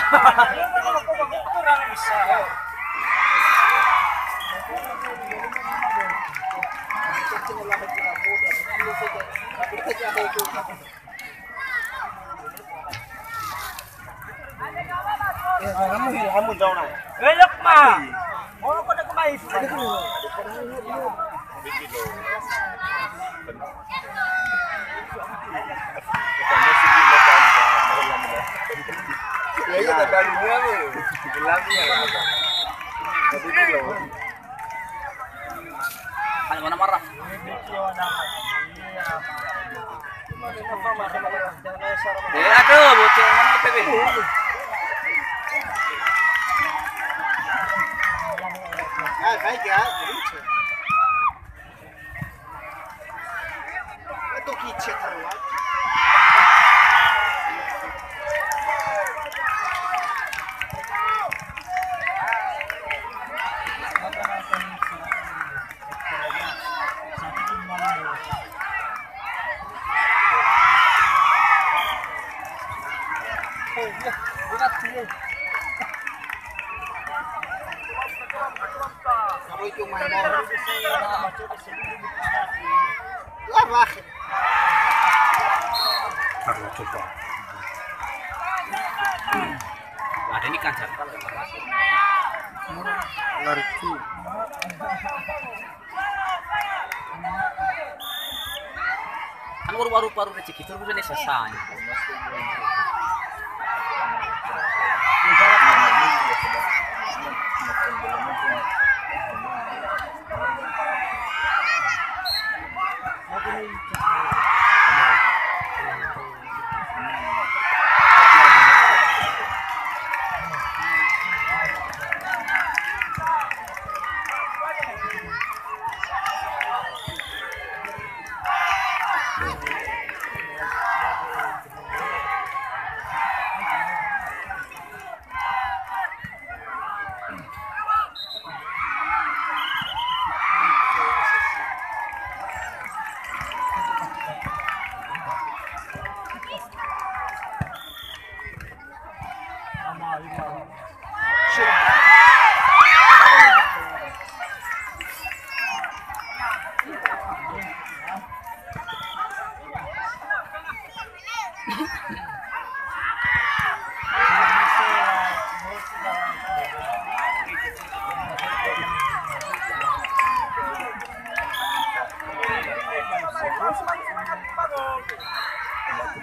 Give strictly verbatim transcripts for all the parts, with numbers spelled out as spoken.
Eh, kamu, kamu jauh, nah. Eh, Lukman. Oh, kau tak kemai. Iya, iya, tak ada dunia, Bu. Gelapnya. Ada dulu. Hanya mana marah? Eh, aduh, bocor mana P B? Ah, baik ya. Itu kicet terus. Lah, wah. Karena coba. Ada ini kan, lari tuh. Kan baru-baru, baru rezeki terus ini selesai.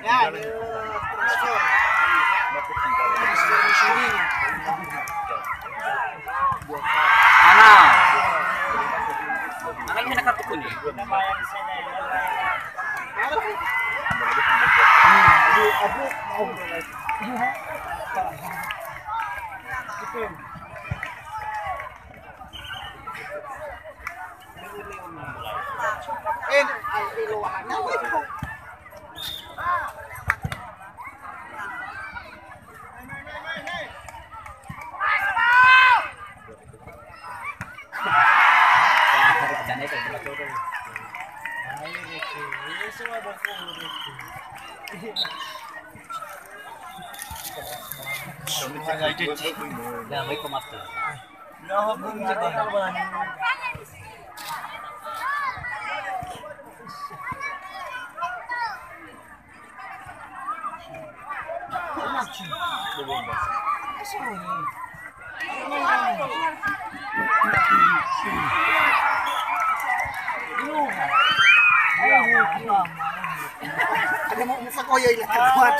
Ya, ini transfer. Transfer musim ini. Mana? Mana ini kartu kuning? Ya, baik, Mas. Ada mau muka koyo ini, kuat.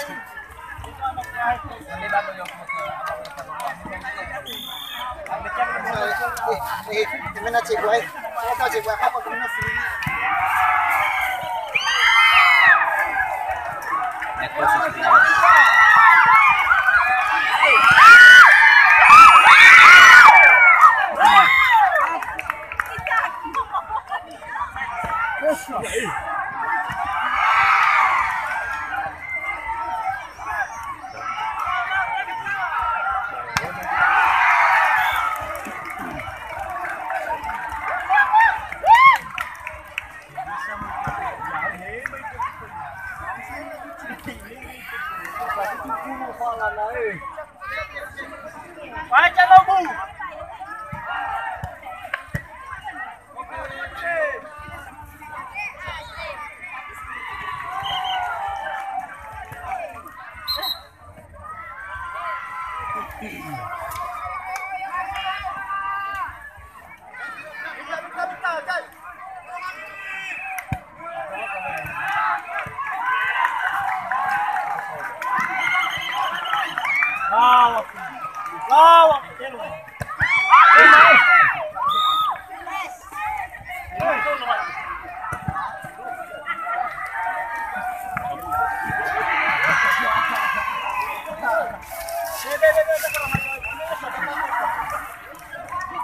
Baca lagu.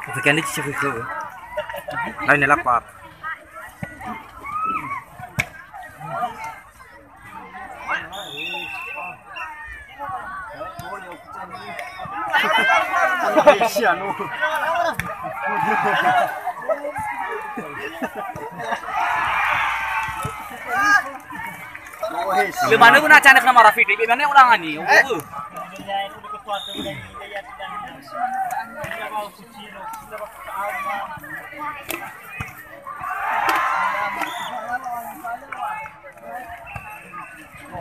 Kata kande cici khökhö. Lain lapar. Lö manö guna canek nama Rafidi, be manö orang ani.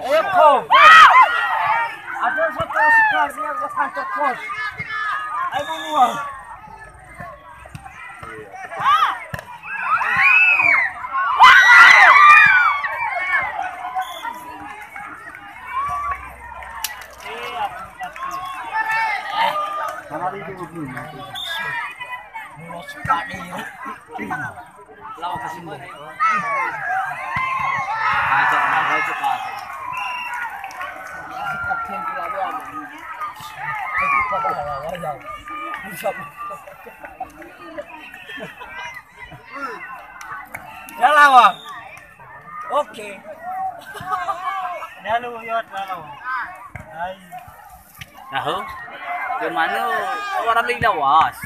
Eko. Ada satu sekarnya ke kantor pos. Ayo, buruan. Ya, lawan. Oke. Lalu, yot, lalu. Hai. Nahu? Ke mana? Orang lain lawas.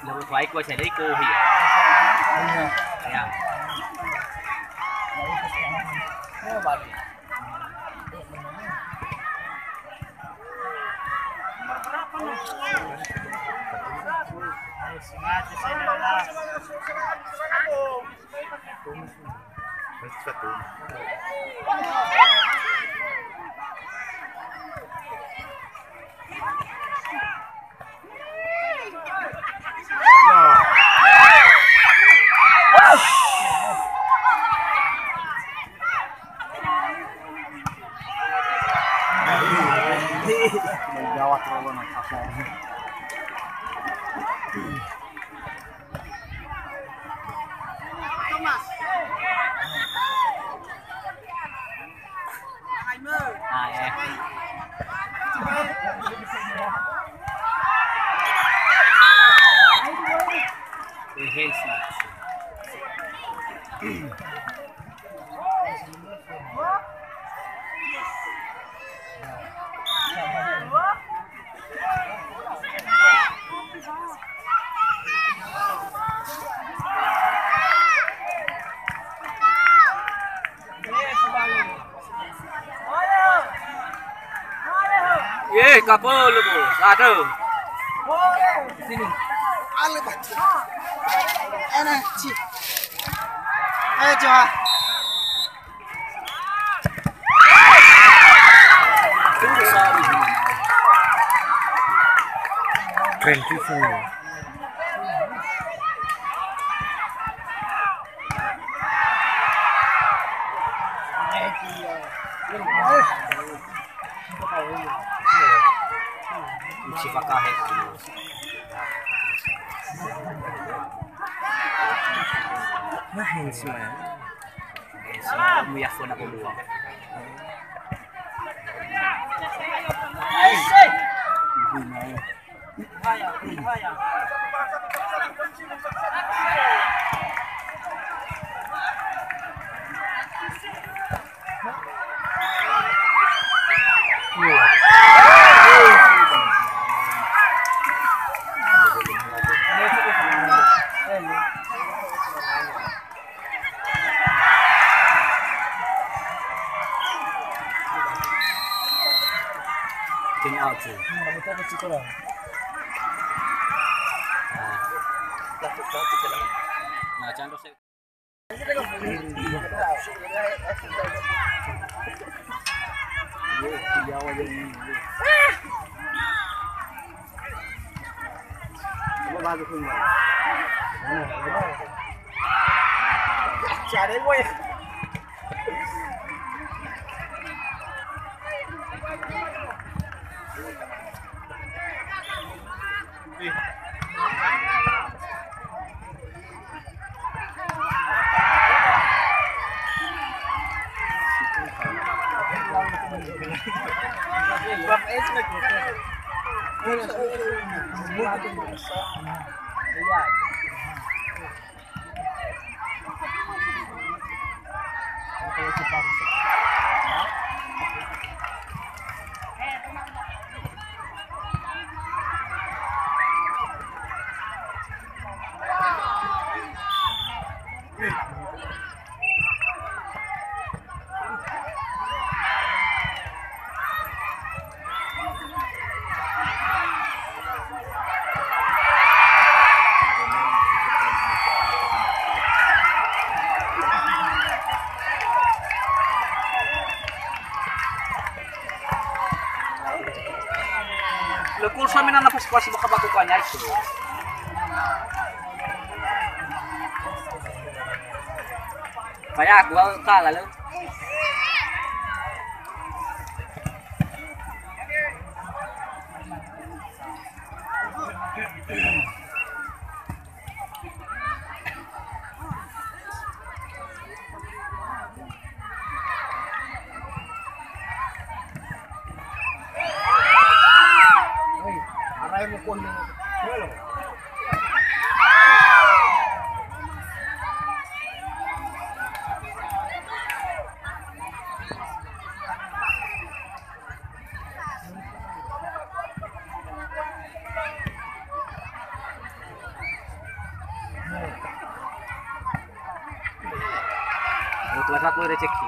Labo tuai kuasa deh kohi. Ya. Ah, eh. Ye, kapal, Bu. Satu. Sini. Ale, Pak. Enak, Ci. Ayo, coba. Keren juga. Nah, ini semua. Mu ya fona bo mua. Tim A C. Nah, cando se- Lekul suami nana pasi-pasi baka batu banyak itu. Banyak aku kalah lu. Kelas satu rezeki.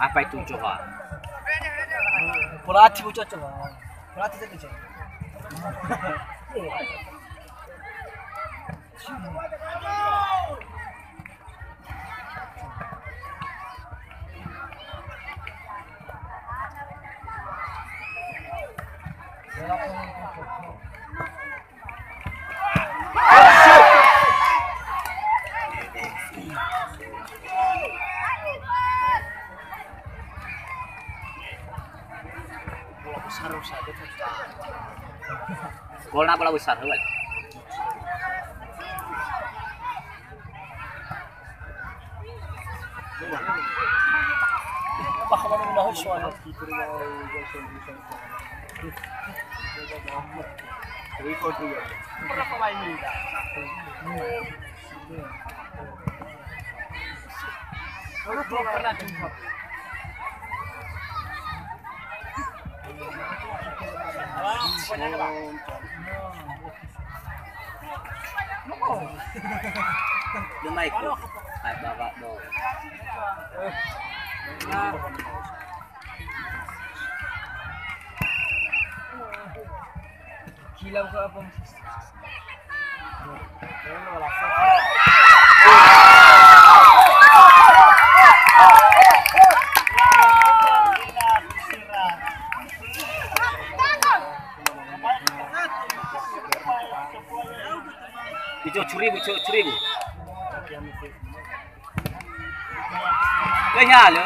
Apa itu coba? Bola hati bocor coba. Bola hati saja coba. Golna bola besar, kan? Lumai ku. Hai bawa do. Kilau ke apa? Ijo curibu, ijo curibu. Lö ihalö.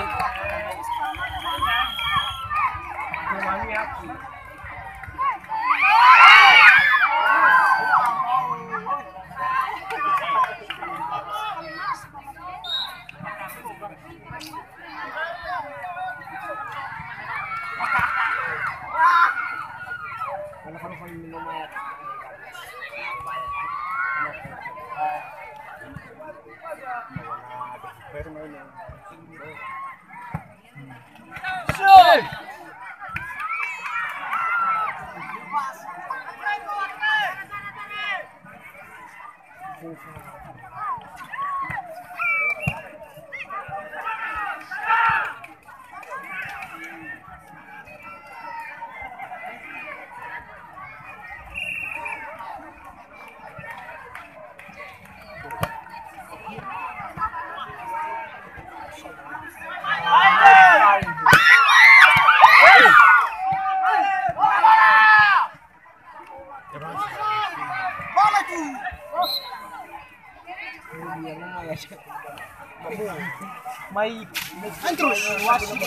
Mai, mai terus. Wasit.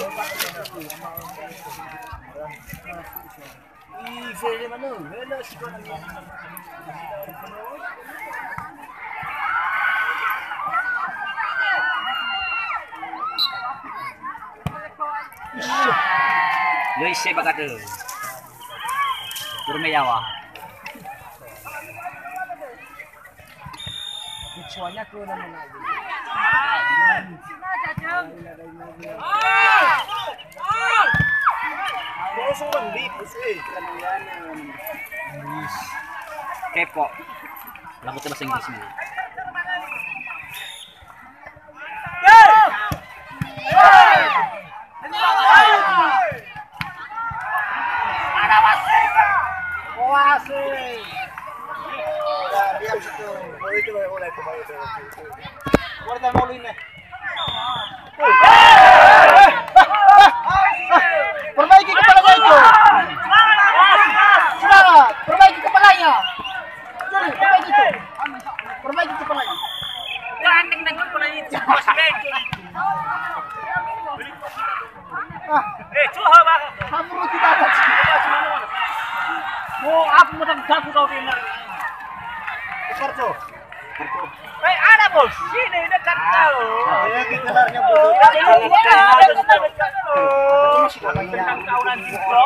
Ih, saya mana? Mana si kau nak? Lö ise bakatö. Burme yawa. Kecuanya ke nama lagi. Kepo. Lagu bahasa Inggris ini. Keluar dari mall ini. Perbaiki kepalanya itu. Sudah, perbaiki kepalanya. Juri, perbaiki itu. Perbaiki kepalanya. Ganteng dan kepala itu. Ah. Eh, coba, Bang. Kamu tidak ada. Mau apa mau tak jago kau ini? Kerja. Eh, ada, Bos. Sini dekat kau. Iya, kita harusnya butuh. Kau nanti, Bro.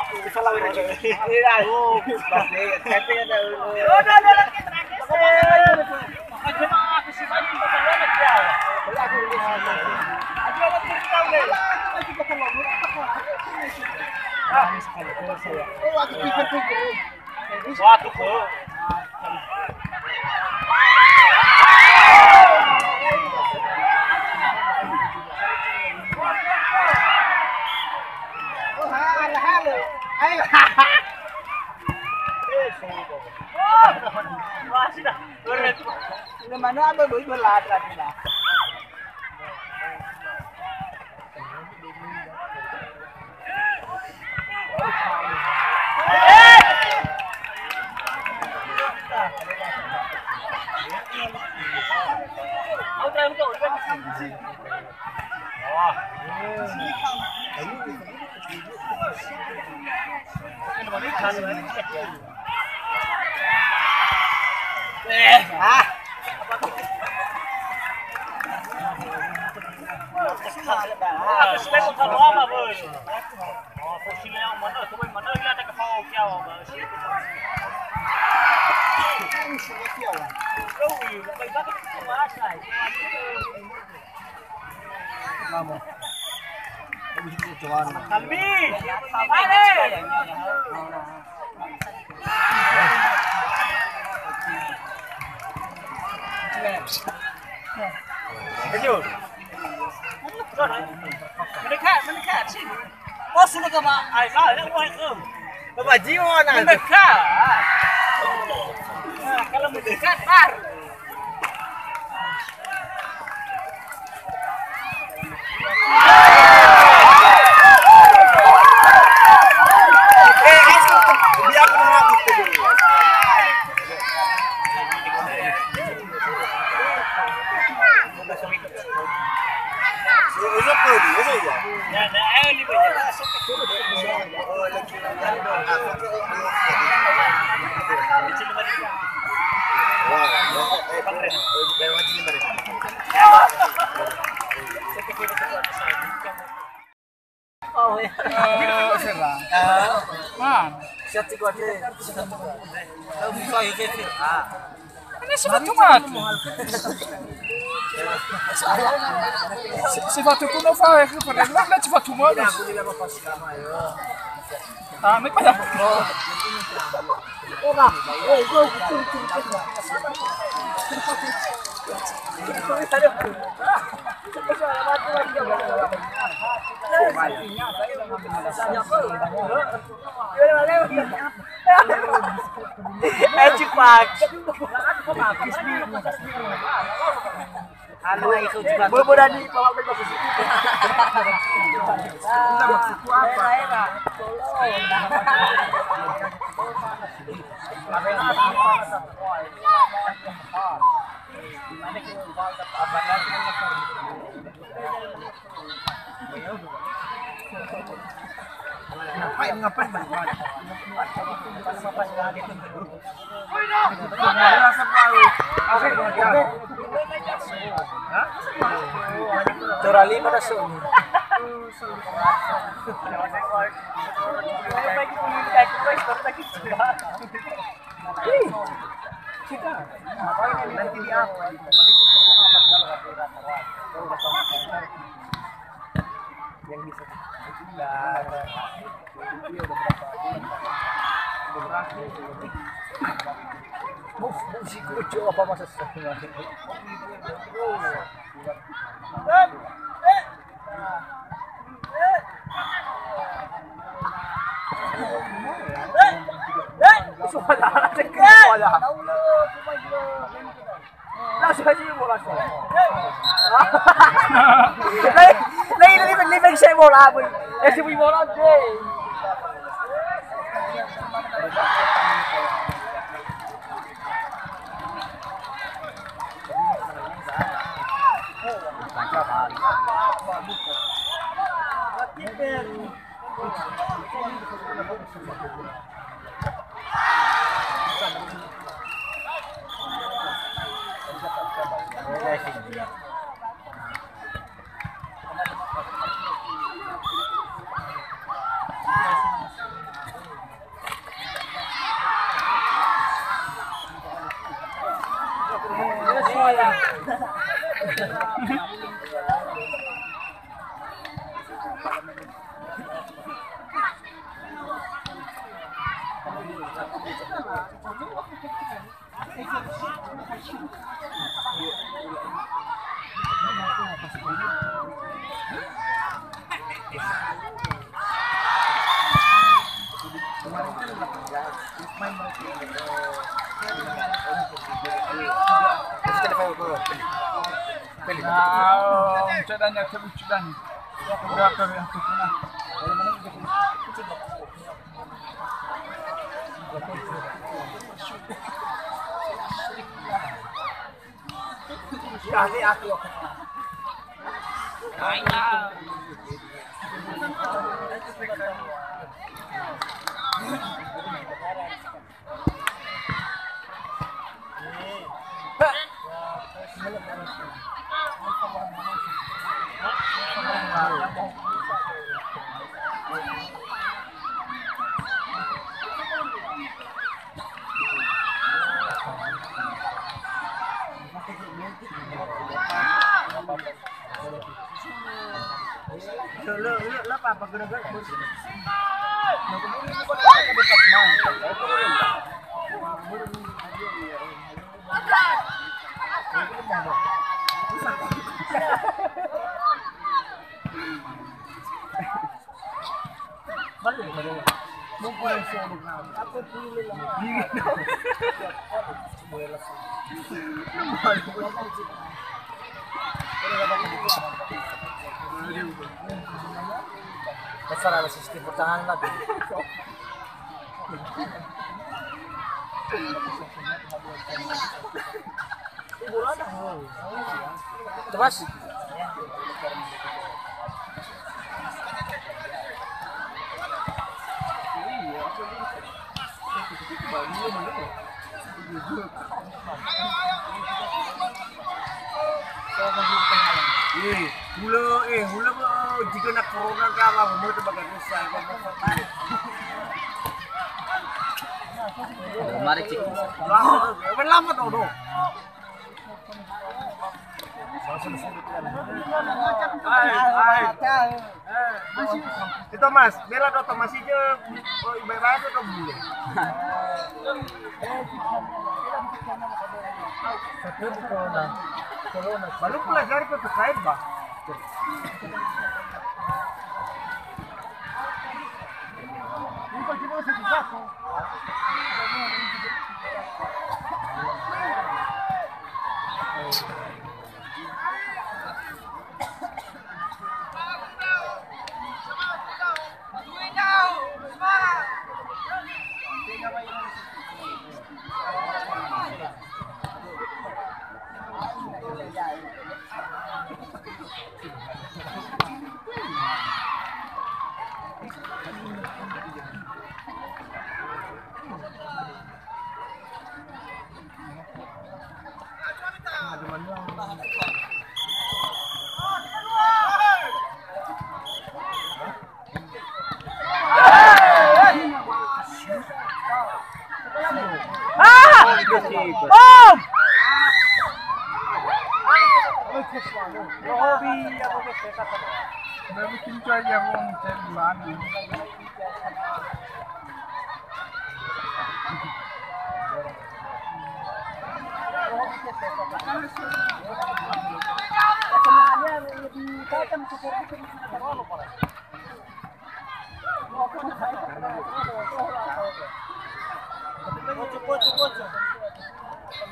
Iya. Udah, udah, lagi terakhir. Mana apa boy belat lagi dah. Eh, ah. Kami. Mari. Ayo. Mendekat, mendekat sini. Oh, sudah ke, Mak? Ai, Mak, nak buat ke? Bapak Jiwo, nak. Mendekat. Nah, kalau mendekat, baru. Ini si matu-matu. Si, si matu kuno fa, eh, ke pernah, si matu-matu. Ah, ini pada. Eh, cepat. Halo, itu juga. Bobo Dani, bawa beli bakso. Enggak, maksudku apa? Ngapain, ngapain balik-balik? Tora lima dah so. Ih, kita. Ngapain ini? Nanti di apa? Yang bisa. Bos, bos, si Koco apa masa sekarang? Suara, suara. Langsung aja bola. Lain, lain, lain, lain, saya bola, boy. Eh, si bola, boy. Nah, cedanya, cedanya. Dasar ada sistem pertahanan lagi. Terus. Eh, hulö, eh, hulö, eh, jika na corona ka, lah, mau coba gak bisa. Mari cek. Lah, eh, lama tau, do. Hai, hai. Eh, Thomas, bela do Thomas ije, oh, ibai-bai do bule. Balu pelajari ke terkait, bah.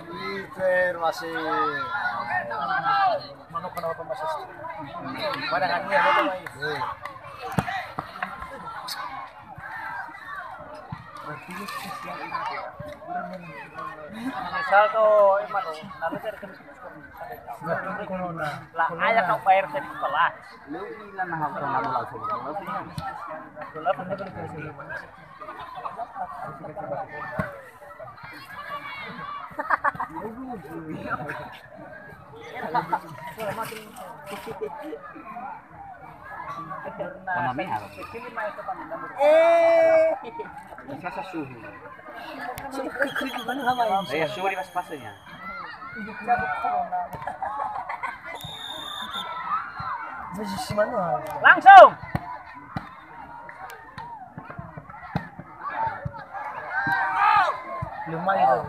Ite, masih. Manuk kenapa masih? Pada nganyi ya, Bapak, ya? Iya. Misal to, eh, mana? Lalu dari kan. Lah, ayah kau bayar tadi sekolah. Lu ini lah, nah, aku nggak mau langsung. Pamameha. Eh. Sasa suhu. Suhu ke kiri mana hama ini? Saya suhu di pas-pasnya. Masih si mana? Langsung. Lumayan.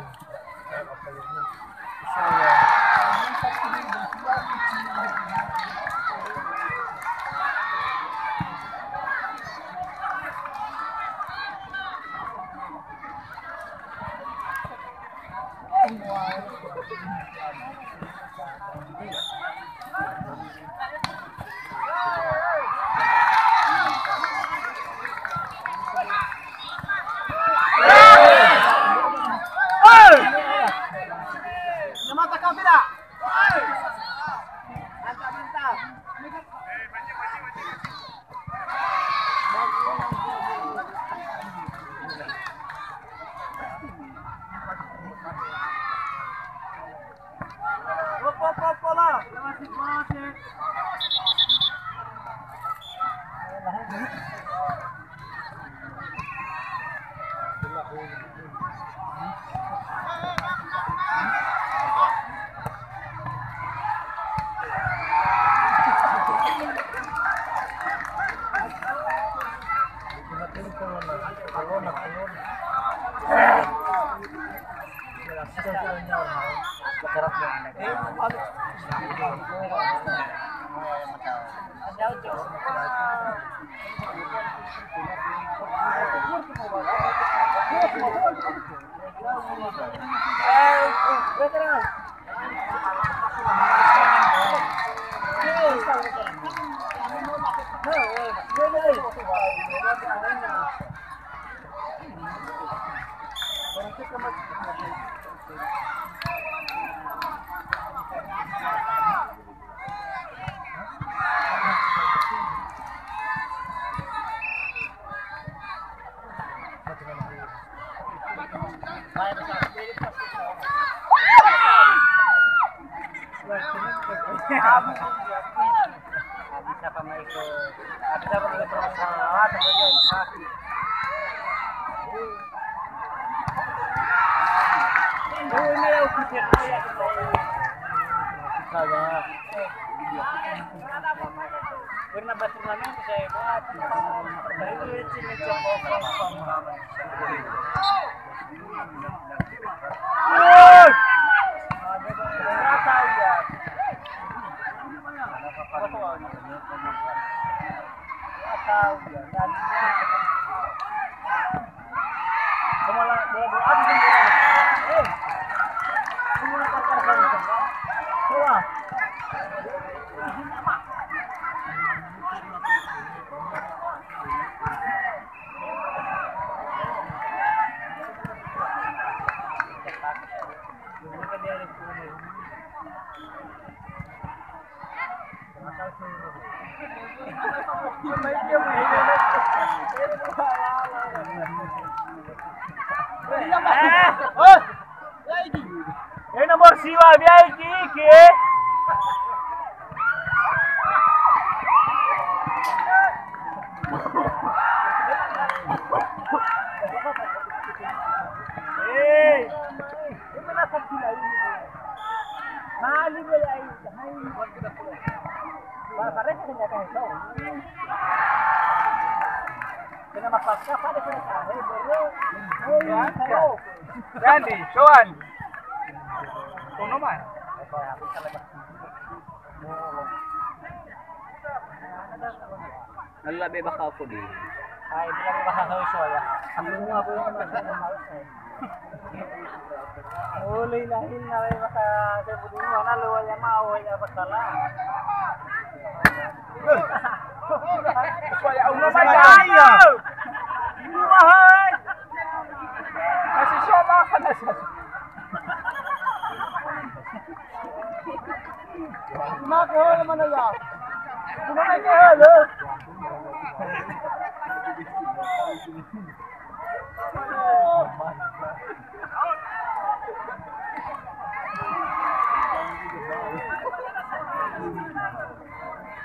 Pernah berturnamen saya buat. Eh, nomor siwa, biar iki, iki. Eh. Dandi, Soan. Kono mai. Lala be bakha aku di. Ai, bila be bakha kau soal ya. Aku semua boleh. Oh, lain-lain lah, be bakha saya butuh mana lu ya mau ya bakala. Supaya Allah saya. Ini wahai. Kasih coba kan saya. Maka mana ya? Cuma naik ke halo.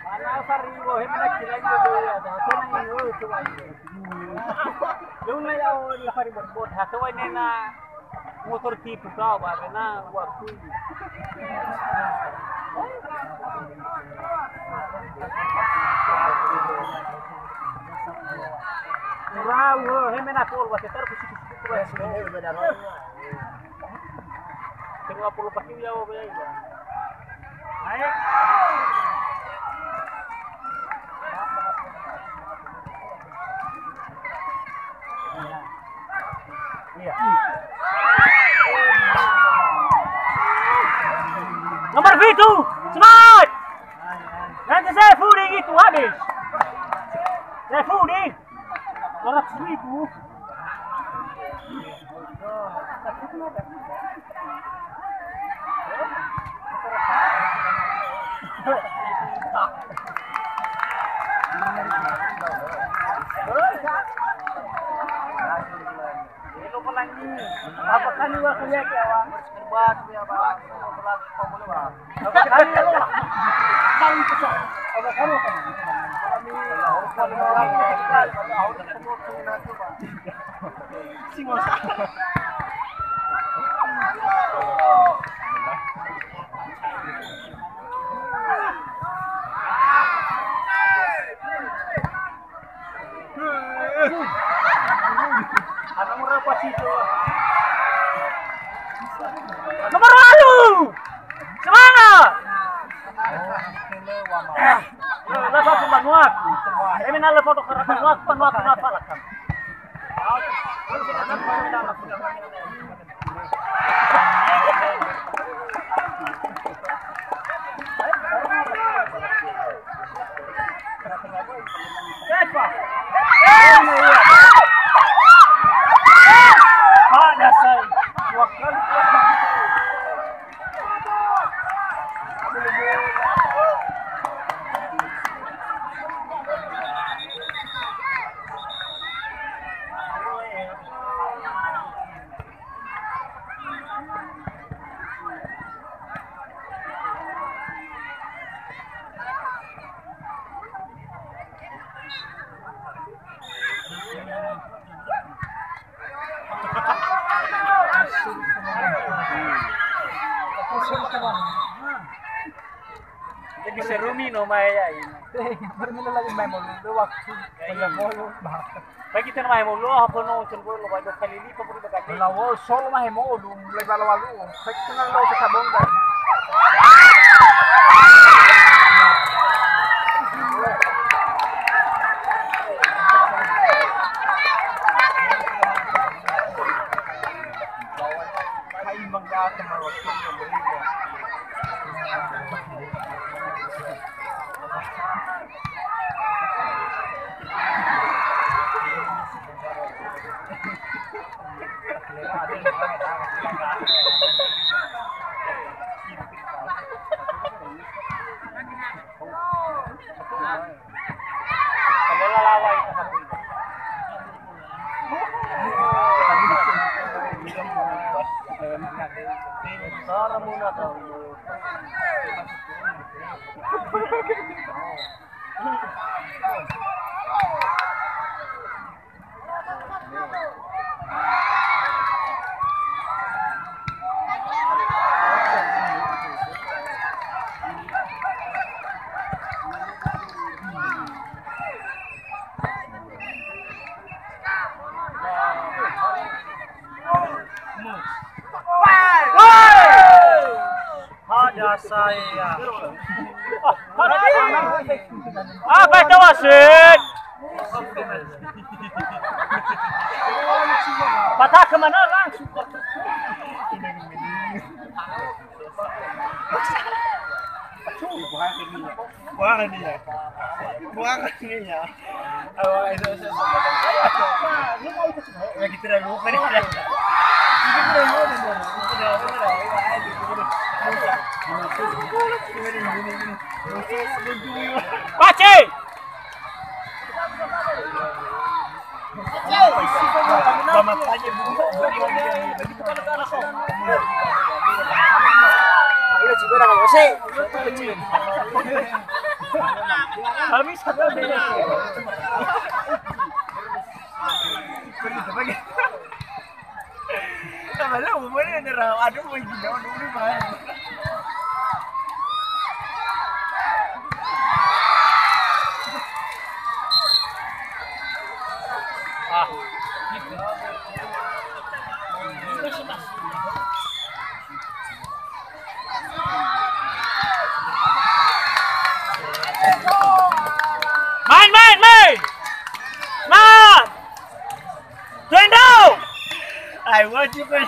Ana sari wo he mana kira ini dulu ya. Dah tu naik dulu tu. Lu naik awal di hari berbot. Satu ini na. Motor tipu kau, ba, karena waktu ini. Kurang, he mena kol, wa setar, kusi, kusi, kusi. Kedua puluh pasti ya, oke, ya. Naik. Nomor pitu, semangat. Nanti saya furi gitu habis. Saya furi. Dua ratus ribu. Nomor walu. Semangat. Lah satu banuaku. Ini nala foto kereta banuaku, banuaku napa lakam. Pak, dasar. Jadi serumi no mae ya ini. Eh, baru mila lagi main mulu, waktu. Iya. Bagi tena mahe molu, apa no, cun bolu, ba dua kali lipat beri bagate. Lawo, solo mahe molu, mulai bala walu. Saya kenal lo ke sabong, kan. Hai, mangga, teman waktu yang beri. Hada saya. Ah, baik tawasit. Patah ke mana langsung. Buang ini ya. Buang ini ya. Ayo, ayo, ayo, ayo. Lagi terlalu lupa nih. Pace! Main, main, main! Main! Tuendao! Ai, wajib, kan?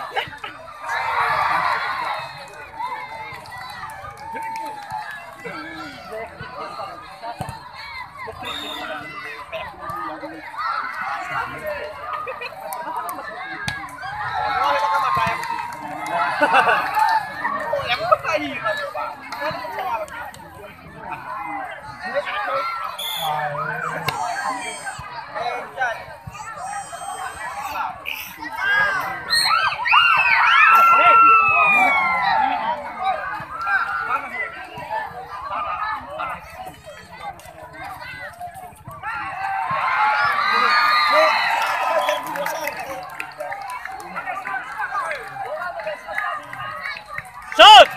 Shoot!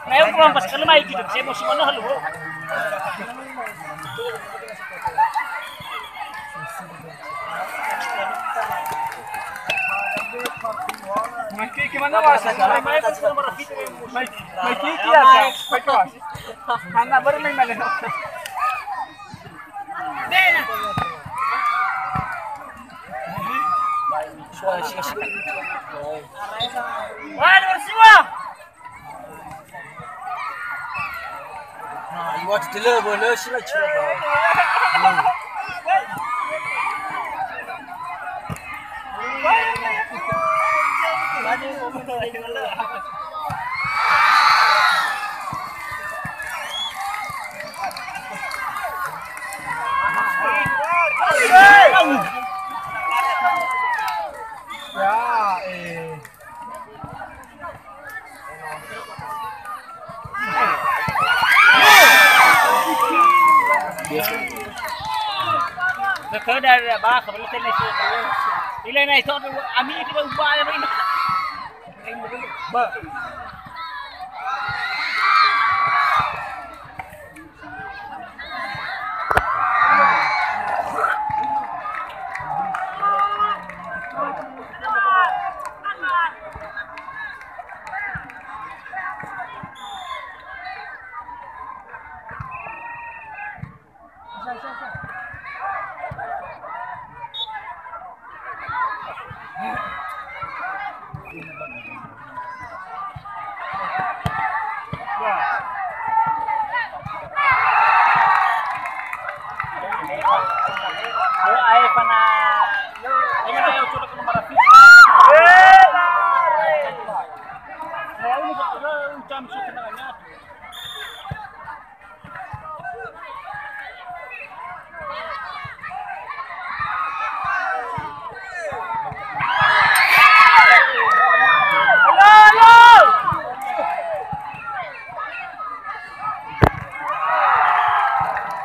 Na eu pulang pas kali mai gitu, saya mau semua halu. Mai kiki mana, Was? Mai, mai, mai kiki ya, Sa? Mai kelas. Anak baru main mana? Wah, nomor siwa. Wah, tidak boleh sih lah, cuma. Ya, eh. Betul dari apa? Kebetulan saya. Ini naik tu, ami itu ubah yang ini. Ba.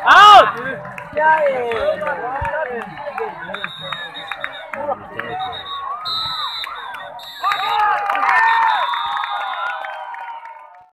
Out!